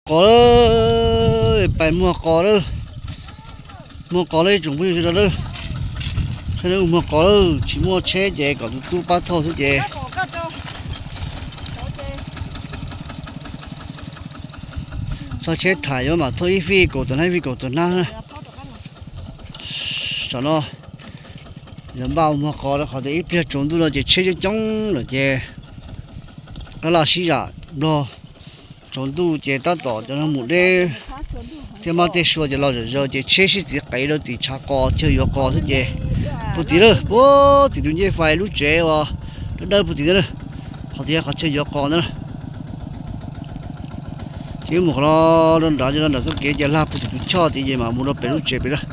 qos lawm, pais muag qos lawm. Muag qos lawm ib tsoom phooj ywg sawv daws lawm. Sawv daws mus muag qos lawm, tsis muaj tsheb ces kom tus tub pab thauj xwb ces. Txog tsheb thaim yuav mam thauj ib fij kaum tawm hnab ib fij kaum tawm hnab na. Tam no yuav npaj mus muag qos rau qhov tias ib pliag tsaus ntuj no ces tsheb coob coob lawm ces qab laj sib zam nplog. Tsaus ntuj ces tab tom cov no mus deb thiab mab tej sua ces los zom zaws ces tsheb sib txiv qev rau tim tshav qos chaw yuav qos xwb ces puag tim lawm, puag tim tus ncej fais lub tsev uas dawb dawb puag tim ntawd na, qhov tias qhov chaw yuav qos ntawd na. Ces wb mus qhov no rau nrad, rau nram txoj kev ces hla puag tim tus choj tid ces mam mus rau pem lub tsev pem lawm.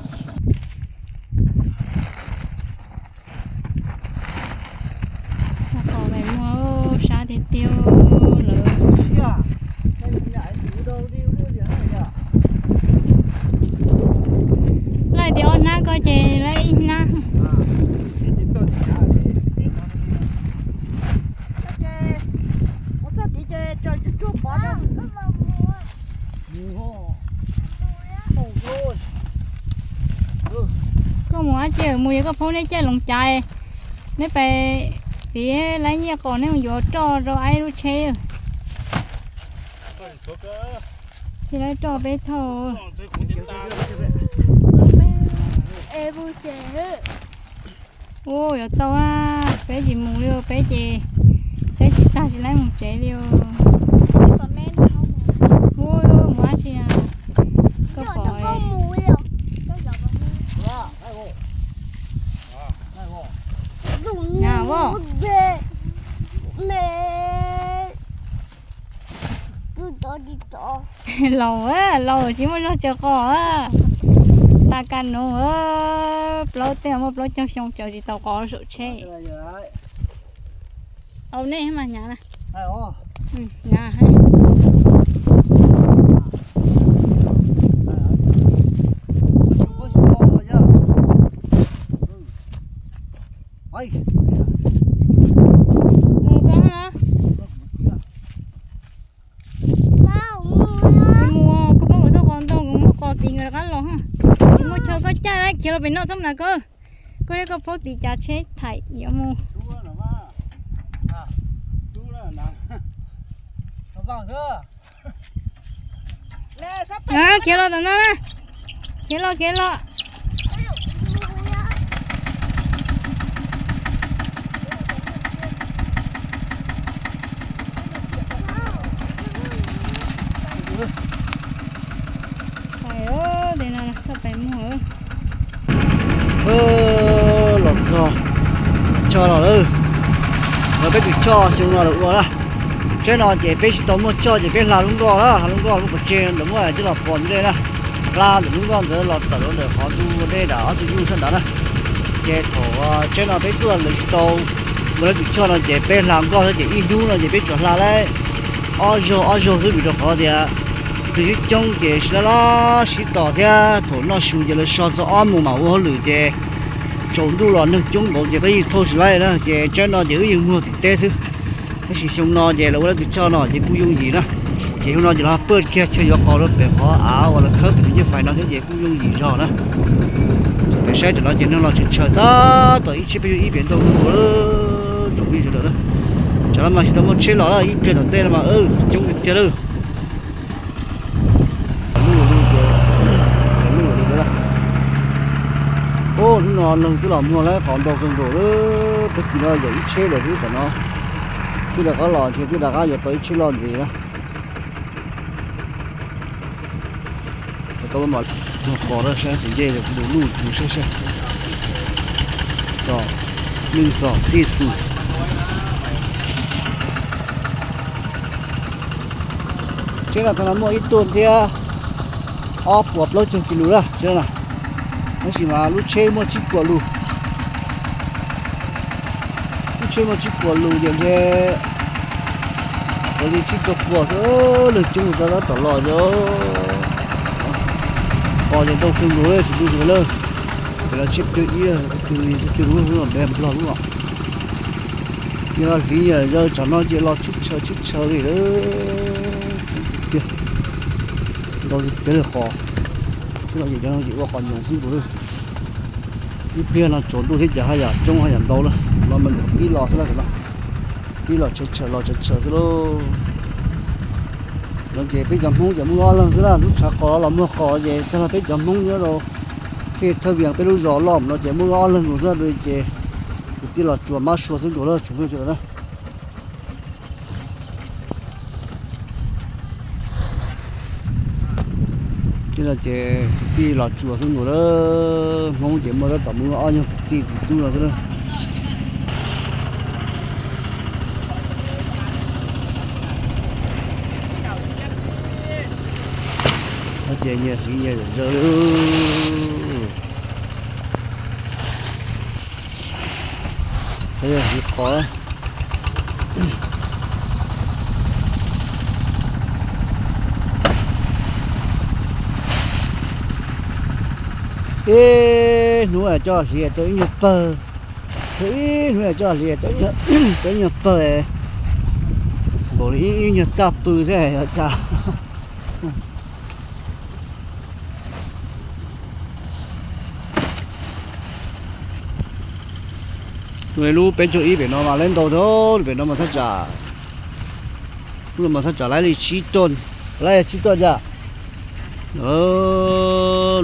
Qos pem muag sab tiag tiag lawm. Lawv tias ob hnab ko ces lawv ib hnab. Koj mus dab tsi mus, yog koj phob neb caij loov cai, neb pais tid, lawv nyiaj qos neb mus yuav roj rau aib lub tsheb. Ces lawv roj peb thauj. Ua yuav tau na, peb tsis mus li, peb ces peb tsis tag tsis laib mus tsev li. Ua mus dab tsi na, koj pom. Laus, laus tsis muaj zog tsaws qos. Tas ka nuv, plaub tej muaj plaub caug xyoo tsaws tsis tau qos saum tsheb. Au nej mas hnyav na. Hnyav heev. Mus koj na. Tsis mus, koj pab kuv thauj qos ntau, kuv muab qos tid nkawd rov qab los. Tsis muaj chaw koj caij lawm, khiav los pem no txhob nas koj. Koj thiab koj phob tid cav tsheb thaim yuav mus. Khiav los tom no na. Khiav los, khiav los. Pais, tej no koj pais muag. Los txog choj los lawm, los peb tus choj xyoo no lawm ua na. Tsheb no ces peb tsis tau muaj choj ces peb hla lub nkoj na, hla lub nkoj lub pov tseg ntawm muaj coj los pom ntawm dej na. Hla ntawm lub nkoj ntawd los tawm rau ntawm qhov ntug dej nram ob tug nyuj sab nrad na. Ces thaum tsheb no peb tuaj lawv tsis tau ua lawv tus choj no ces peb hla nkoj xwb ces ib hnub no ces peb tsuas hla lawm ob zaug ob zaug xwb vim rau qhov tias neeg coob coob ces sib laj laj sib tos thiab thaum noj su ces lawv so txog ob moos mam ua hauj lwm ces tsaus ntuj los neeg coob nkaus ces koj yeej thauj tsis laib na. Ces tsheb no ces wb yeej muag tim teb xwb. Tab sis xyoo no ces lawv ua lawv tus choj no ces kuj yooj yim na. Ces xyoo no ces lawv paj kiag chaw yuav qos rau pem qhov av uas lawv khawb pem tus ncej fais no thiab ces kuj yooj yim zog na. Pem saib tam no ces neeg los tshwm tshaw tab tom ib tsheb peb yuav ib pem ntau kawg nkaus lawm tsoom phooj ywg sawv daws na. Tsam no mas tsis tau muaj tsheb los lawm, ib pliag tom ntej no mas coob tiag tiag lawm. Ub, hnub no neeg twb los muag lawm qos ntau kawg nkaus lawm, tag kis no yog ib tsheb lawm xwb tam no. Twb rov qab los ces twb rov qab yuav tau ib tsheb loj ntxiv na. Muag qos saib tus ncej du lug tus saib saib. Txom nyem xwb xwb. Tsheb no thaum no muaj ib tuam thiab ob puas plaub caug kis lus na tsheb no. Tab sis mas lub tsheb muaj tsib puas lus. Lub tsheb muaj tsib puas lus ces ntshe raws li tsib rau puas xwb, neeg coob tau tab tom los yog qos ces ntau kawg nkaus tsis tu zus lawm. Ces los tsib caug ib, caug lub, nplog lub os. Yog hliv yawm yawg tsam no ces los tshwj tshaw tshwj tshaw li lawm. Tiag tiag. Ntau tiag tiag li qos, tib no ces cov no ces ua qos nyoos xwb nkaus lawm. Ib pliag no tsaus ntuj thiab ces haj yam coob haj yam ntau lawm, no mas nyuam qhuav pib los xwb na, pib los tshawv tshawv los tshawv tshawv xwb lauj. No ces peb cov Hmoob ces muaj ob leeg xwb na, lub tshav qos los muag qos ces tag los peb cov Hmoob nyob rau Khej Thawj Vias peb lub zos loj no ces muaj ob leeg nkaus xwb ces kwv tij los tsuas mab sua xwb nkaus lawm tsoom phooj ywg sawv daws na. Ces no ces kwv tij los tsuas xwb nkaus lawm, Hmoob ces muaj tab tom muaj ob nyuag kwv tij txiv tub no xwb lawm. Ces nyias siv nyias zom zaws li. Siv qos. Ib hnub coj hliv tau ib nyuag pawg, ib hnub coj hliv tau ib nyuag pawg, npaum li ib nyuag txaj pw xwb yog cas. Lub peb caug ib pem no mas laib ntau thiab, pem no mas thaj tsam, lub no mas thaj tsam laib li tsib toj, laib tsib toj cas.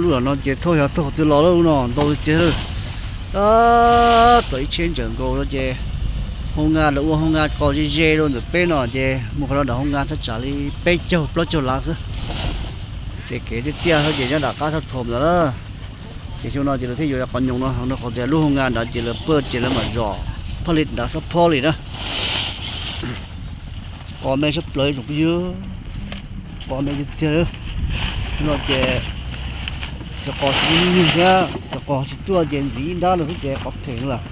Lub no ces thauj xyov thauj qhov twg los lawm, lub no ntau tiag tiag lawm. Tab tom ib tsheb ntsaws nkaus no ces hoo nga lawv ua hoo nga qos ze ze rau ntawm peb no ces mus qhov no nram hoo nga thaj tsam li peb caug plaub caug lav xwb. Ces kev tiaj tiaj xwb ces nyob nram qab thaj thuam ntawd na. Ces xyoo no ces lawv thiaj yuav cov qos nyoos no, rau qhov tias lub hoo nga nrad ces lawv pawj ces lawv mam zom phaj li nrad xab phob li na. Qos me sab plaws tsoom phooj ywg, qos me tiag tiag. Xyoo no ces cov qos tsis nyuag thiab, cov qos tsis tuaj ces ntxiv ib nrab no xwb ces qos phem lawm.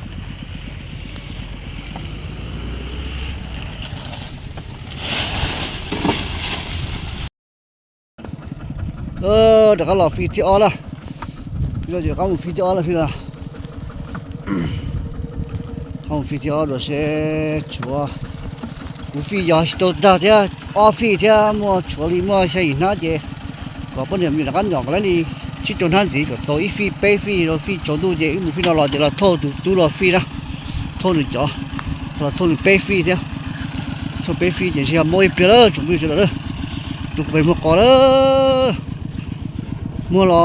Rov qab los fij thib ob na. Rov qab mus fij thib ob na, fij na. Qab mus fij thib ob dua seb tshuav, kuv fij yog tsis tau tag thiab, ob fij thiab muaj tshuav li muaj xya yim hnab ces kom poj niam me nyuam rov qab nyom kom laib li tsib rau hnab ntxiv kom txaus ib fij peb fij rau fij tsaus ntuj ces wb mus fij no los ces los thauj tus tub los fij na, thauj nws cov, los thauj nws peb fij thiab. Thauj peb fij ces ntshe yog mob ib pliag lawm tsoom phooj ywg sawv daws lawm. Rau kuv pem muag qos lawm. Muag los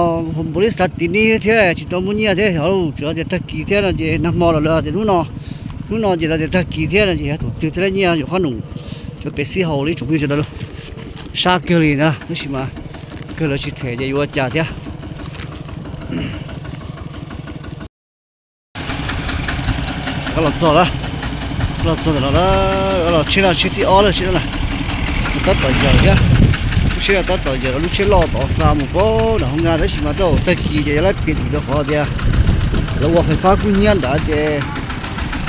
npaum li xav tim ni thiab tsis tau muaj nyiaj thiab, tsuas yog tias tag kis thiab no ces nag hmo los lawv tias hnub no, hnub no ces lawv tias tag kis thiab no ces yog tus twg thiaj li nyiaj yuav qhob noom, yuav pem xij haus li tsoom phooj ywg sawv daws lauj. Sab kawg li ntag tab sis mas kawg lawv tsis them ces yuav ua cas thiab. Los txog lawm, los txog ntawm no lawm, los tsheb no tsheb thib ob lawm tsheb no na. Tab tom yawm thiab, lub tsheb no tab tom yawm lub tsheb loj tom xa mus pem nram hoo nga tab sis mas tau tag kis ces yog lawv piam tim rau qhov tias lawv ua fais fab kub hnyiab nrad ces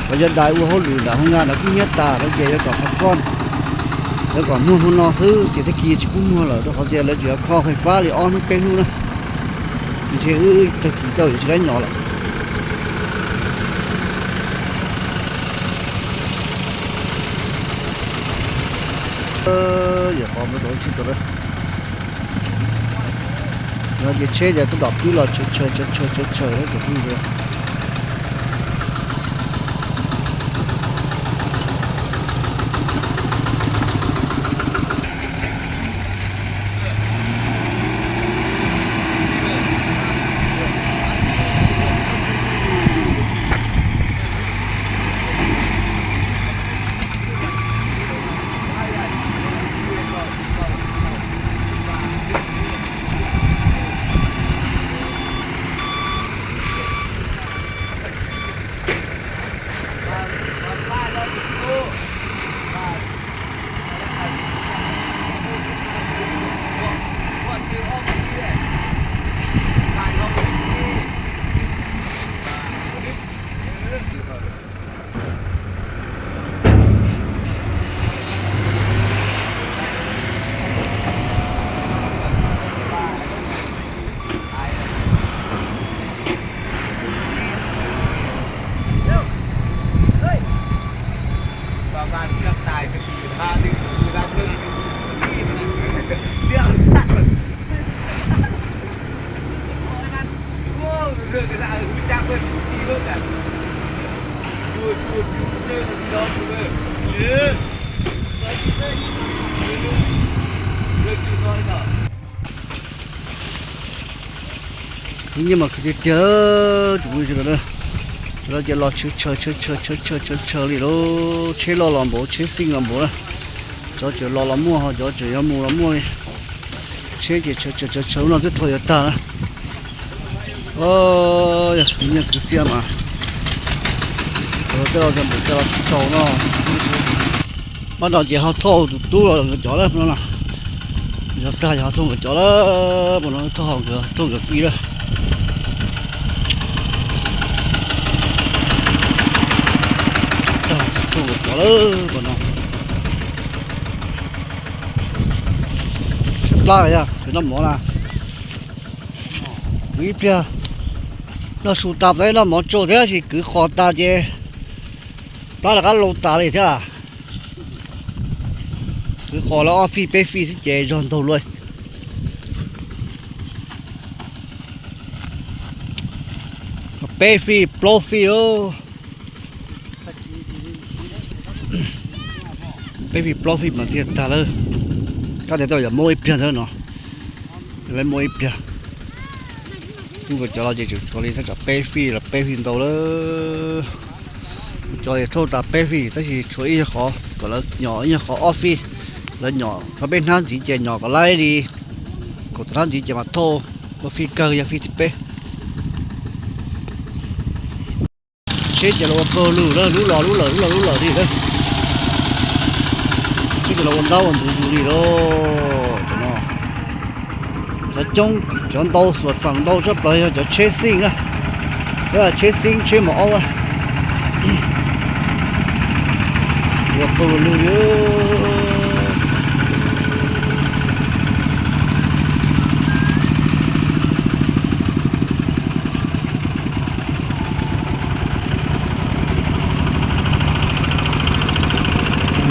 los yog dais ua hauj lwm nram hoo nga nrad kub hnyiab tas lawm ces yuav kom qhov koj, yuav kom muag hmo no xwb ces tag kis tsis pub muag lawm rau qhov tias lawv tseem yuav kho fais fab li ob hnub peb hnub na. Ntshe wb tag kis tau yuav tsis laib nyom lawm. Yawm qos mus tau tsheb tau lawm. No ces tsheb ces tab tom pib los tshawv tshawv tshawv tshawv tshawv tshawv tshawv tshawv. Khwv nyiaj mas khwv tiag tiag, tsoom phooj ywg sawv daws. Cov no ces los tshawv tshawv tshawv tshawv tshawv tshawv tshawv tshawv li lauj. Tsheb loj los npaum, tsheb xij los npaum na. Cov tseem los los muaj, ho cov tseem yuav mus los muaj li. Tsheb ces tshawv tshawv tshawv tshawv no twb thaum yuav tag na. Yog khwv nyiaj khwv txiaj mas tej los cov npaum tej los tsis txaus no. Pab no ces ho thauj tus tub los nkawd cov lawm no. Yog tag yog ho thauj nkawd cov lawm, pab no thauj nkawd, thauj nkawd fij lawm. Tag thauj nkawd cov lawm pab no. Plab yog kwv noj mov na. Kwv ib pliag, noj su tas peb noj mov tsaus thiab, tab sis kwv qos tas ces plab rov qab loo tas li thiab. Kwv qos lawv ob fij peb fij xwb ces zog ntau luaj. Peb fij plaub fij, peb fij plaub fij mas thiaj tag lawm. Kab tias tej yog muab ib pliag ntawd no, muab ib pliag. Kuv cov los ces tseem tshuav li xwb, tsam peb fij los peb fij ntau lawm. Kuv cov ces thauj tas peb fij tab sis tshuav ib nyuag qhov kom lawv nyom, ib nyuag qhov ob fij. Lawv nyom thaum peb hnab ntxiv ces nyom kom laib li kaum tawm hnab ntxiv ces mam thauj ua fij kawg yog fij thib peb. Tsheb ces los ua pawg lug lawm, lub los lub lawm, lub los lub lawm li lawm. Tsheb ces los ua ntab ua ntuv zus li lawm. Cov coob, cov ntau xuam feem ntau tshaj plaws yog cov tsheb xij na, tsheb xij tsheb maum aub na. Ua pawg lug li.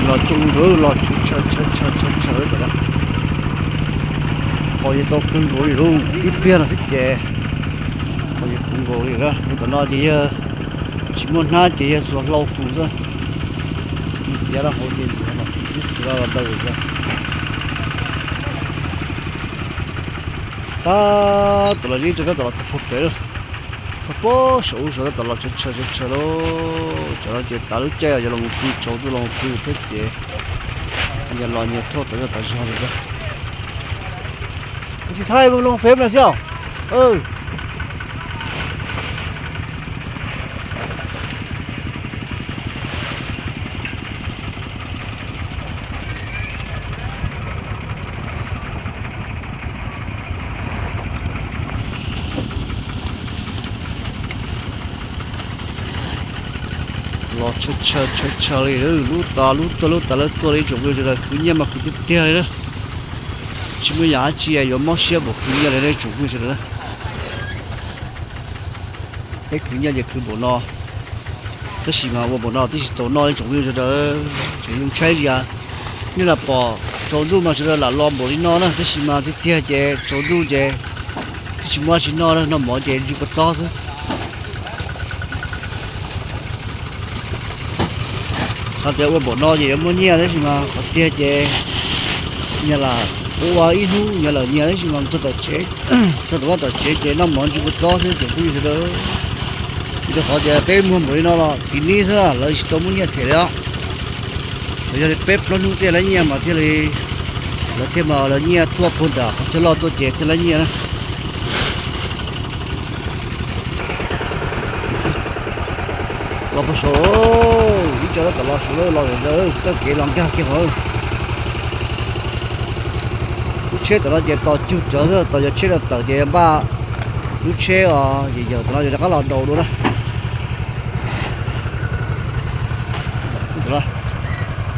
Los coob ntawd los tshawv tshawv tshawv tshawv tshawv tawm na. Qhov yeej tau kawg nkaus li lauj, tib pliag no xwb ces qhov yeej kawg nkaus li na. Mus tom no ces yog tsis muaj hnab ces yog xuas hlau fus xwb. Mus txiav rau hauv ces ntxiv los ntxiv los ntawd xwb. Tab tom los zib rau tab tom los txog puag pem lawm. Txog puag saum ub saum tab tom los tshawv tshawv tshawv tshawv lauj. Cov no ces tas lub caij yog los mus pw, tsaus ntuj los mus pw thiab ces nyias los nyias thauj tas zog tas zog li. Tsis thaij mus loo fem no xwb os. Los tshawv tshawv tshawv tshawv li, lub tas lub tuaj lub tas lawv tuaj li tsoom phooj ywg sawv daws, khwv nyiaj mas khwv tiag tiag li na. Tsis muaj yam dab tsi yuav mob siab npaum khwv nyiaj li na tsoom phooj ywg sawv daws. Peb khwv nyiaj ces khwv npaum no, tab sis mas ua npaum no twb tsis txaus noj li tsoom phooj ywg sawv daws. Tseem zoo tshaib zias, nej lam pom tsaus ntuj mas sawv daws lam los npaum li no na, tab sis mas tiag tiag ces tsaus ntuj ces twb tsis muaj dab tsi noj na, noj mov ces ntsw kua txob xwb. Xav tias ua npaum no ces yuav muaj nyiaj tab sis mas qhov tiag ces nyias lam ua ib hnub nyias lawm nyias tab sis mas txog tom tsev, txog tom vaj tom tsev ces noj mov ntsw kua txob xwb tsoom phooj ywg sawv daws. Vim rau qhov tias peb muag npaum li no los tiv nib xwb na, lawv tsis tau muaj nyiaj them li os. Tsuas yog li peb plaub hnub tej laib nyiaj mas thiaj li, lawv thiaj mas lawv nyiaj tuaj puag nram qhov chaw loj tuaj ces thiaj laib nyiaj na. Los puag saud, ib co tab tom los saud los, los ntawd txoj kev los nkag kiag hauv. Lub tsheb tom no ces tos cug rawv xwb, tos cov tsheb no tawm ces npaj lub tsheb os, yawm yawm tom no ces rov qab los daus dua na.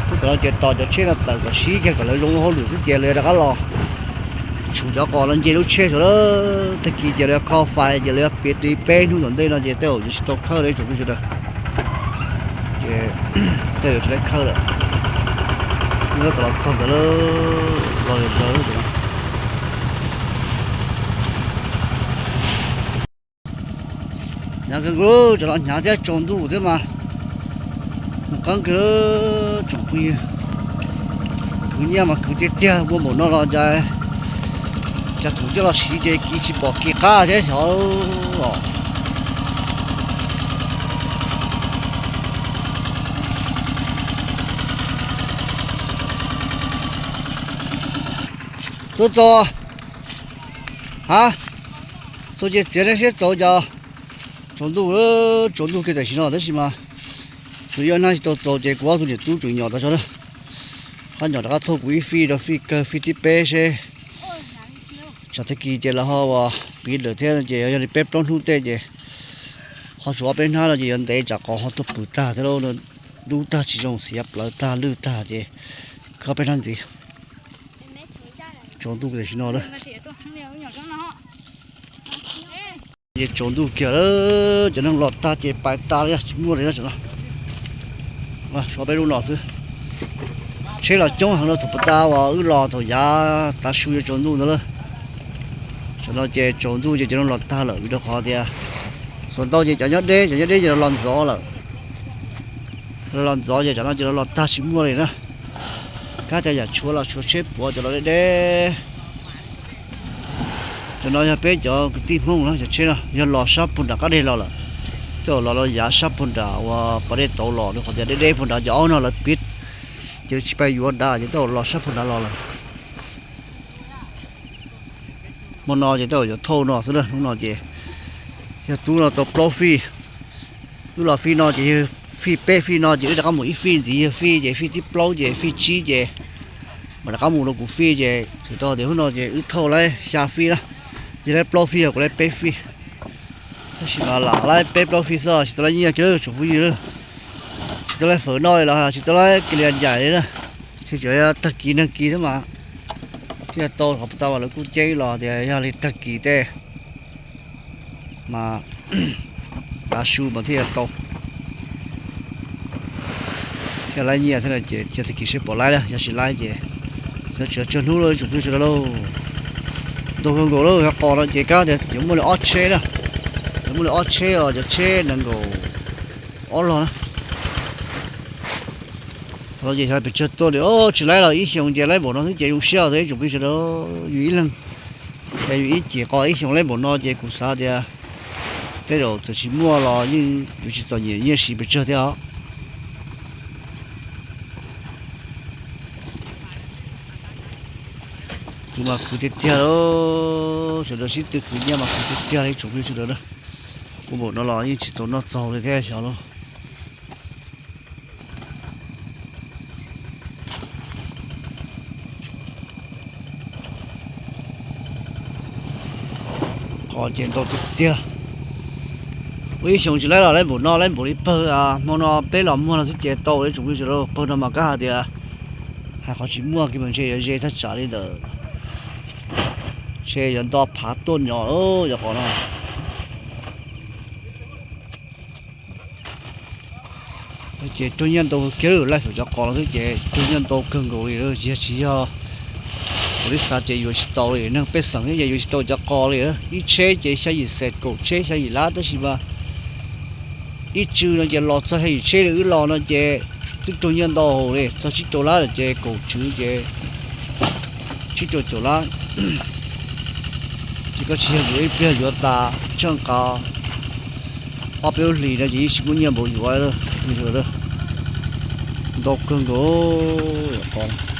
Lub tom no ces tos cov tsheb no tawm kom sib kiag kom lawv zoo hauj lwm xwb ces lawv rov qab los tshum cov qos no nce lub tsheb saud lawm. Tag kis ces lawv kho fais ces lawv piav ris peb hnub tom ntej no ces tej zaum yuav tsis tau khawb li tsoom phooj ywg sawv daws. Ces tej zaum tsis tau khawb lawm. Tab tom los txog ntawd lawm, los ntawd lawm. Hnyav kawg nkaus, cov no hnyav thiab tsaus ntuj thiab mas mus qeeb kawg tsoom phooj ywg. Khwv nyiaj mas khwv tiag tiag, ua npaum no los cas Thaum coj los siv ces kiv tsis pom kiv qab thiab xyov. Tuaj txaus, ha, txaus ces txiav nej siab txaus cov. Tsaus ntuj, tsaus ntuj kiag tam sim no tab sis mas tsuas yog nag tsis tau txaus ces kuv ob tug niam tub tseem nyom tas zog na. Qab nyom rov qab thauj kuv ib fij rau fij kawg fij thib peb seb tsam tag kis ces lawv ho ua piv lawm thiab no ces yog li peb plaub hnub tej ces ho tsuas ob peb hnab no ces yuav ntev tsam qos ho tuaj pwm tag thiab lauj, dub tag tsis zoo xiav plawv tag lwj tag ces khawb peb hnab ntxiv. Tsaus ntuj tam sim no lawm. Ces tsaus ntuj kiag lawm, cov neeg los tag ces pais tas lawm, tsis muaj li no. Suav peb lub no xwb. Tsheb los coob heev rau thaum pas tas uas wb los thaum yav tav su yuav tsaus ntuj ntawd lawm. Tam no ces tsaus ntuj ces cov neeg los tag lawm vim rau qhov tias xuas ntau ces cov nyob deb, cov nyob deb ces los ntxov lawm. Los ntxov ces tam no ces los tag tsis muaj li na. Kab tias yam tshuav los tshuav tsheb puav cov los deb deb. Cov no yog peb cov kwv tij Hmoob na, cov tsheb no yog los sab puag nram qab deg los lawm. Tej zaum los los yav sab puag nram uas pas dej tauv los rau qhov tias deb deb puag nrad, cov aub no lawv piv ces tsis pais yuav nrad ces tej zaum los sab puag nrad los lawm. Hmo no ces tej zaum yuav thauj no xwb na, hnub no ces yog tub no tau plaub fij. Wb los fij no ces yog fij peb fij no ces wb rov qab mus ib fij ntxiv, yog fij ces fij thib plaub ces fij tsib ces mam rov qab mus rau kuv fij ces txhais tau tias hnub no ces wb thauj laib xya fij na. Yog laib plaub fij yog kuv laib peb fij. Tab sis mas lam laib peb plaub fij xwb tsis tau laib nyiaj kiag tsoom phooj ywg. Tsis tau laib fawm noj li los tsis tau laib kiag li ncaim li na. Tsis tseem yog tag kis nag kis xwb mas thiaj tau, qhov tau mas lawv kuj ceeb los tias yog li tag kis tej mas tav su mas thiaj tau, thiaj laib nyiaj thiab no ces thiaj tag kis seb puas laib na, yog tsis laib ces tsis tsuag hnub lawm tsoom phooj ywg sawv daws lauj. Ntau kawg nkaus lawm, qos no ces kab tias yuav muaj li ob tsheb na, yuav muaj li ob tsheb os, cov tsheb nees nkaum ob log na. Qhov no ces xyov pes tsawg tuaj li, tsis laib los ib xyoos ces laib npaum no xwb ces zoo siab os ib tsoom phooj ywg sawv daws. Yus ib leeg es yus ib cim qos ib xyoos laib npaum no ces kuv xav tias tej zaum txawm tsis muaj los yeej yuav tsis txom nyem nyiaj siv pes tsawg thiab os. Kuv mas khwv tiag tiag, sawv daws sib tw khwv nyiaj mas khwv tiag tiag li tsoom phooj ywg sawv daws na. Ua npaum no los yeej tsis txaus noj txaus li thiab xyov lauj. Qos ces ntau tiag tiag. Ua ib xyoos tsis laib los laib npaum no, laib npaum li pawg, hmo no peb los muag no xwb ces tau li tsoom phooj ywg sawv daws. Pawg no mas kab hais tias hais qhov tsis muaj kiag mas ntshe yuav ze thaj tsam li ntawd, ntshe yuav nto phav tuaj nyo cov qos no. Ces raug nyiaj ntau kiag, laij xaum cov qos no xwb ces raug nyiaj ntau kawg nkaus li, yog tsis yog ua li xav ces yuav tsis tau li. Neeg pej xeem thiab ces yuav tsis tau cov qos li. Ib tsheb ces xya yim xees, kaum tsheb xya yim lab, tab sis mas ib tsw no ces los txog xya yim tsheb li wb los no ces twb raug nyiaj ntau hauv li, txog tsib rau lab lawm ces kaum tsw ces tsib rau caum lab. Ces koj tsis yog yuav ib pliag yuav tas tsheej nqa ob peb lub hlis no ces yeej tsis muaj nyiaj npaum yuav. Ntau kawg nkaus os.